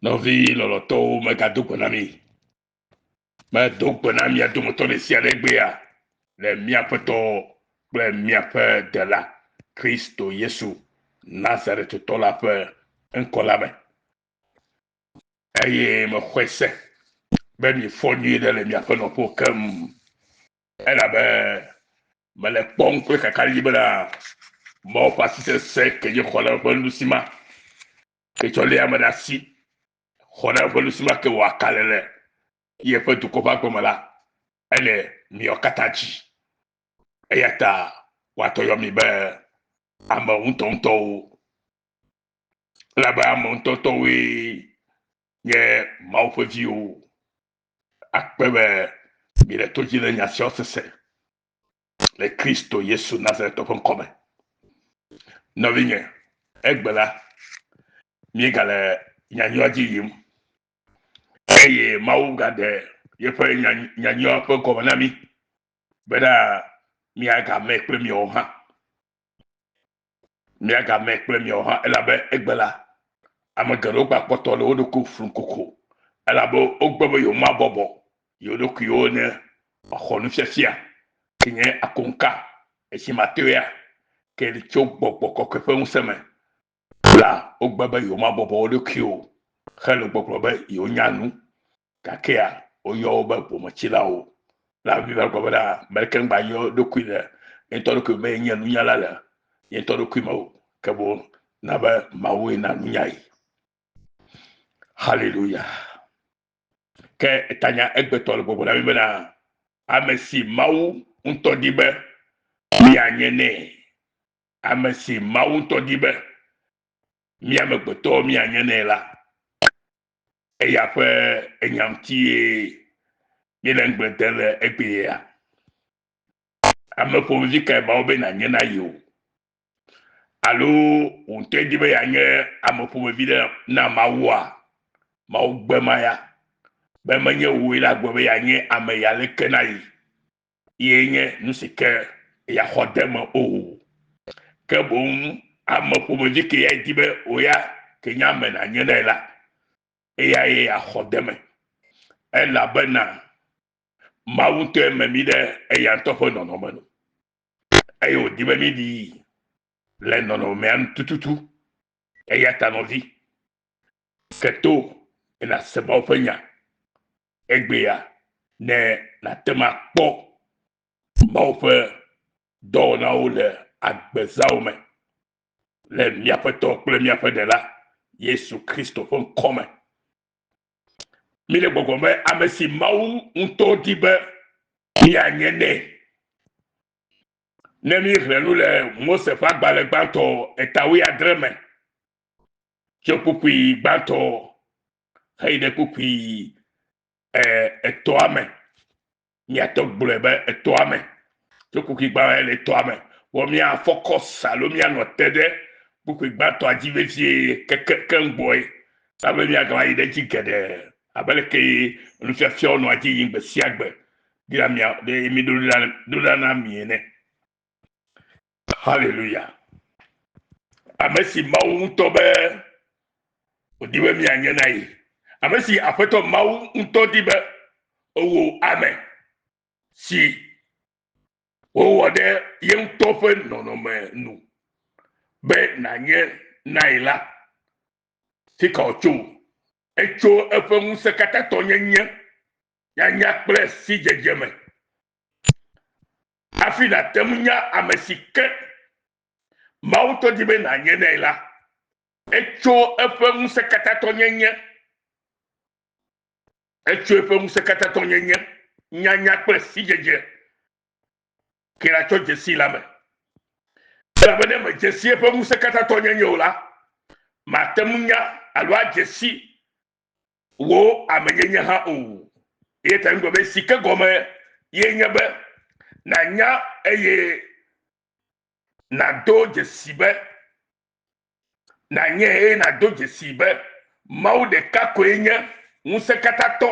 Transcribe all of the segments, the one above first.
Nɔvi lɔlɔtɔwo, megado gbe na mi. Medo gbe na mia dometɔ ɖe sia ɖe egbea le mía Aƒetɔ kple míaƒe Ɖela Kristo Yesu Nazaretotɔ la ƒe ŋkɔ la me. Eye mexɔe se be miefɔ nyuie ɖe le miaƒe nɔƒewo keŋ. Elabe mele kpɔm kple kakaɖedzi bena Mawu ƒe asi sesẽ ke nye xɔ ɖe eƒe nuɖusi ma ke tsɔ léa ame ɖe asi, xɔ ɖe eƒe nuɖusi ma ke wɔ akale le yeƒe dukɔ ƒe agbe me la, ele miawo katã dzi. Eya ta woatɔ yɔ mi be ame ŋutɔŋutɔwo. Elabe ame ŋutɔŋutɔwoe nye Mawu ƒe viwo. Akpe be miele to dzi le nya siawo sese le Kristo Yesu Nazaretɔ ƒe ŋkɔ me. Nɔvinye, egbe la, míegale nyanyuia dzi yim eye Mawu gaɖe yeƒe nyanyuia ƒe gɔme na mí bena míagamee kple miawo hã. Míagamee kple miawo hã elabe egbe la, ame geɖewo gakpɔtɔ le wo ɖokui flum kokoko elabe wogbe be yewomabɔbɔ yewo ɖokuiwo ne woaxɔ nufiafia si nye akoŋka esimatɔea ke tso gbɔgbɔ kɔkɔe ƒe ŋusẽ me la, wogbe be yewomabɔbɔ wo ɖokui o hele gbɔgblɔ be yewonya nu gakea woyɔ wo be bometsilawo. La Biblia gblɔ bena ame ɖeke ŋgba yɔ ɖokui le ye ŋutɔ ɖokui me yenye nunyala le ye ŋutɔ ɖokui me o, ke boŋ na be Mawue na nunya yi. Haleluya. Ke tanya egbetɔ le gbɔgblɔ na mi bena ame si Mawu ŋutɔ di be míanye nɛ. Ame si Mawu ŋutɔ di be mí amegbetɔwo míanye nɛ la, eya ƒe enya ŋutie míele ŋugble dem le egbea. Ame ƒomevi kae Mawu be nànye na ye o? Alo wò ŋutɔe di be yeanye ame ƒomevi ɖe na Mawua? Mawu gbe ma ya be menye wòe la gblɔ be yeanye ame ya leke na ye. Ye nye nu si ke yeaxɔ de eme o. Ke boŋ ame ƒomevi ke ya di be wò ya ke nye ame nànye nɛ la, eyae yeaxɔ de eme. Elabena Mawu ŋutɔe me mí ɖe eya ŋutɔ ƒe nɔnɔme nu. Eye wòdi be míɖi le nɔnɔmea nu tututu. Eya ta nɔvi, ke to ne nàse Mawu ƒe nya egbea ne nàte ŋu akpɔ Mawu ƒe dɔwɔnawo le agbezãwo me le míaƒe Tɔ kple míaƒe Ɖela Yesu Kristo ƒe ŋkɔ me. Míle gbɔgblɔm be ame si Mawu ŋutɔ di be míanye nɛ. Ne míexlẽ nu le Mose ƒe agbalẽ gbãtɔ eta wuiadre me, tso kpukpui gbãtɔ heyi ɖe kpukpui etɔ̃a me, míate ŋu gblɔe be etɔ̃a me, tso kpukpui gbãtɔ le etɔ̃a me, vɔ míafɔkɔs alo míanɔ te ɖe kpukpui gbãtɔa dzi vevie keke keŋgbɔe abe míagava yi ɖe edzi geɖe abe leke nufiafiawo nɔa edzi yim gbe sia gbe ɖe mia ɖe mi ɖo ɖa na mi ene. Haleluya. Ame si Mawu ŋutɔ be wòdi be mianye na ye. Ame si Aƒetɔ Mawu ŋutɔ di be ewò ame si wowɔ ɖe ye ŋutɔ ƒe nɔnɔme nu be nànye na ye la, fi ka wòtso? Etso eƒe ŋusẽkatãtɔnyenye nyanya kple sidzedze me. Hafi nàte ŋu nya ame si ke Mawu tɔ di be nànye nɛ la, etso eƒe ŋusẽkatãtɔnyenye, etso eƒe ŋusẽkatãtɔnyenye nyanya kple sidzedze ke la tsɔ dze sii la me. Elabe ne mèdze si eƒe ŋusẽkatãtɔnyenye o la, màte ŋu nya alo adze si wò amenyenye hã o. Eya ta ŋgɔ be si ke gɔme ye nye be nànya eye nàdo dzesi be nànyae eye nàdo dzesi be Mawu ɖeka koe nye ŋusẽkatãtɔ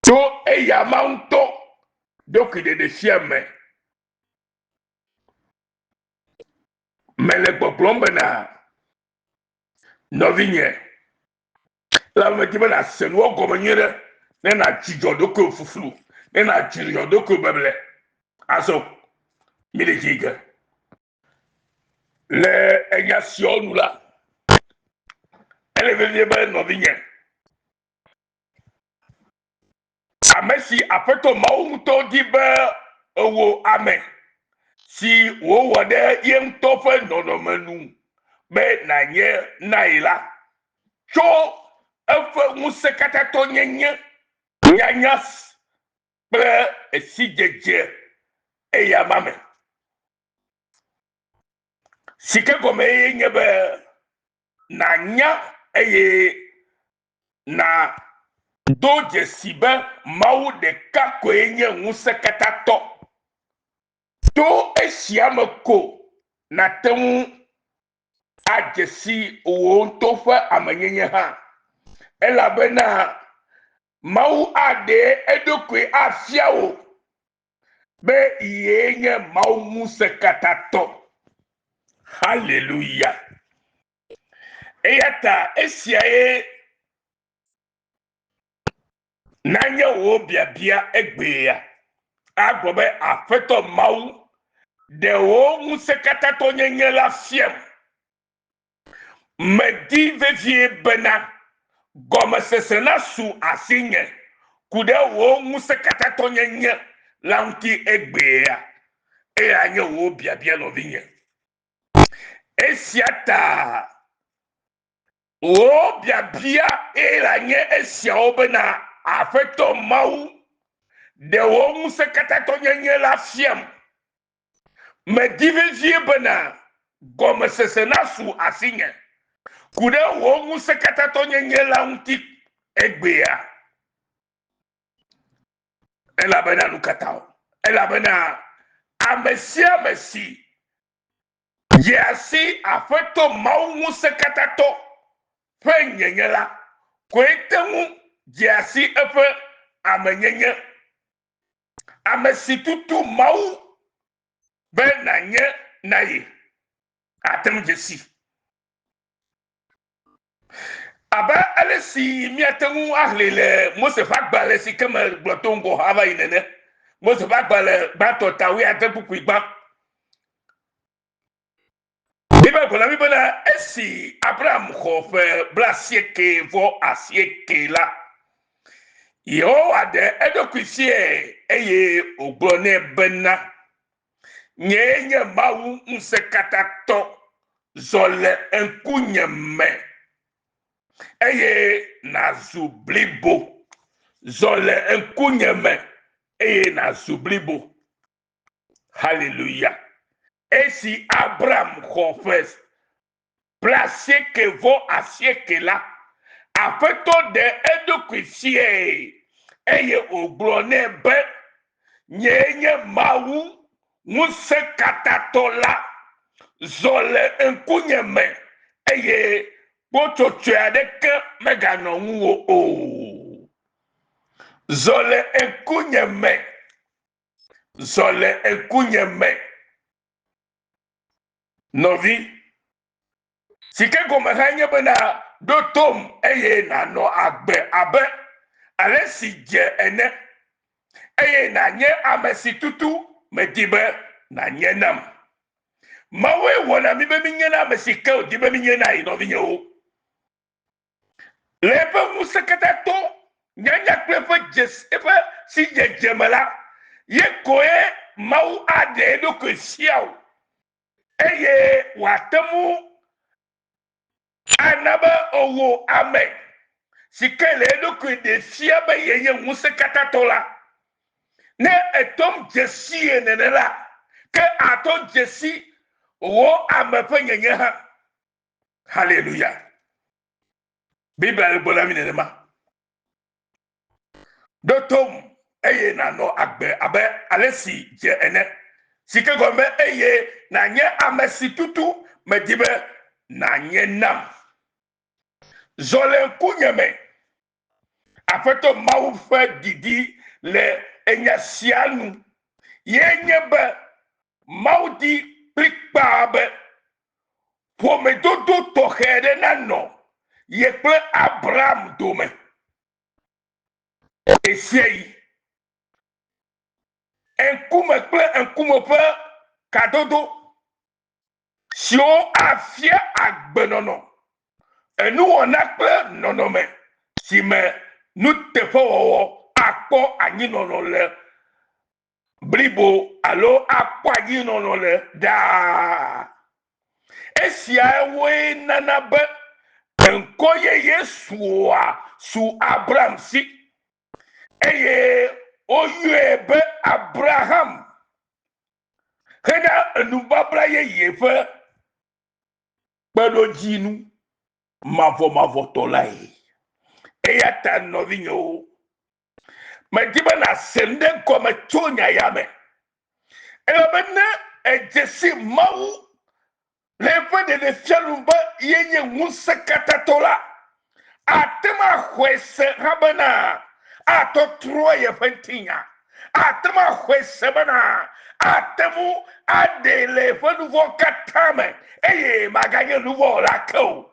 tso eyama ŋutɔ ɖokui ɖeɖefia me. Mele gbɔgblɔm bena, nɔvinye, Elabe medi be nàse nuwo gɔme nyuie ɖe ne nàdzudzɔ ɖokuiwò fuflu, ne nàdzudzɔ ɖokuiwò beble. Azɔ míle dzi ge. Le enya siawo nu la, ele vevie be nɔvinye, ame si Aƒetɔ Mawu ŋutɔ di be ewò ame si wòwɔ ɖe ye ŋutɔ ƒe nɔnɔme nu be nànye nae la, tso eƒe ŋusẽkatãtɔnyenye nyanya kple sidzedze eyama me. Si ke gɔmee nye be nànya eye nàdo dzesi be Mawu ɖeka koe nye ŋusẽkatãtɔ. To esia me ko nàte ŋu adze si wò ŋutɔ ƒe amenyenye hã, elabena Mawu aɖe eɖokui afia wò be yee nye Mawu ŋusẽkatãtɔ. Haleluya! Eya ta esiae nanye wò biabia egbea. Agblɔ be, Aƒetɔ Mawu, ɖe wò ŋusẽkatãtɔnyenye la fiam. Medi vevie bena gɔmesese nasu asinye ku ɖe wò ŋusẽkatãtɔnyenye la ŋuti egbea. Eya nye wò biabia, nɔvinye. Esia ta wò biabia eye nye esiawo bena, Aƒetɔ Mawu, ɖe wò ŋusẽkatãtɔnyenye la fiam. Medi vevie bena gɔmesese nasu asinye ku ɖe wò ŋusẽkatãtɔnyenye la ŋuti egbea. Elabena nu ka ta o? Elabena ame sia ame si dzea si Aƒetɔ Mawu Ŋusẽkatãtɔ ƒe nyenye la koe te ŋu dzea si eƒe amenyenye. Ame si tutu Mawu be nànye na ye ate ŋu dze sii. Abe ale si míate ŋu ahlẽe le Mose ƒe agbalẽ si ke megblɔ to ŋgɔ hã va yi nene, Mose ƒe agbalẽ gbãtɔ ta wuiade kpukpui gbã. Biblia gblɔ na mí bena esi Abraham xɔ ƒe blaasieke vɔ asieke la, Yehowa ɖe eɖokui fiae eye wògblɔ nɛ bena, Nyee nye Mawu Ŋusẽkatãtɔ, zɔ le ŋkunye me, eye nàzu blibo. Zɔ le ŋkunye me, eye nàzu blibo. Haleluya! Esi Abram xɔ ƒe blaasieke vɔ asieke la, Aƒetɔ ɖe eɖokui fiae eye wògblɔ nɛ be, Nyee nye Mawu Ŋusẽkatãtɔ la. Zɔ le ŋkunye me eye kpotsotsoe aɖeke meganɔ ŋuwò o. Zɔ le ŋkunye me. Zɔ le ŋkunye me. Nɔvi, si ke gɔme hã nye bena ɖo tom eye nànɔ agbe abe ale si dze ene, eye nànye ame si tutu medi be nànye nam. Mawue wɔna mí be mínyena ame si ke wòdi be mínye na ye nɔvinyewo. Le eƒe ŋusẽkatãtɔ nyanya kple eƒe dzesi, eƒe sidzedze me la, ye koe Mawu aɖe eɖokui fia wò eye wòate ŋu ana be ewò ame si ke le eɖokui ɖe fia be yenye ŋusẽkatãtɔ la. Ne ètom dzesie nene la, ke àto dzesi wò ame ƒe nyenye hã. Haleluya. Biblia le gblɔ na mí nenema. Ɖo tom eye nànɔ agbe abe ale si dze ene, si ke gɔme be eye nànye ame si tutu medi be nànye nam. Zɔ le ŋkunye me. Aƒetɔ Mawu ƒe didi le enya sia nu ye nye be Mawu di kplikpaa be ƒomedodo tɔxɛ aɖe nanɔ ye kple Abraham dome ɣesiaɣi. Ŋkume kple ŋkume ƒe kadodo siwo afia agbenɔnɔ, enuwɔna kple nɔnɔme si me nuteƒewɔwɔ akpɔ anyinɔnɔ le blibo alo akpɔ anyinɔnɔ le ɖaa. Esiawoe nana be ŋkɔ yeye sua su Abram si eye woyɔe be Abraham hena nubabla yeye ƒe kpeɖodzinu mavɔmavɔtɔ lae. Eya ta nɔvinyewo, medi be nàse nu ɖe gɔme tso nya ya me. Elabe ne èdze si Mawu le eƒe ɖeɖefia nu be yenye ŋusẽkatãtɔ la, ate ŋu axɔe se hã bena atɔtrɔ yeƒe ŋutinya. Ate ŋu axɔe se bena ate ŋu aɖee le eƒe nu vɔ̃ katã me eye maganye nu vɔ̃ wɔla ke o.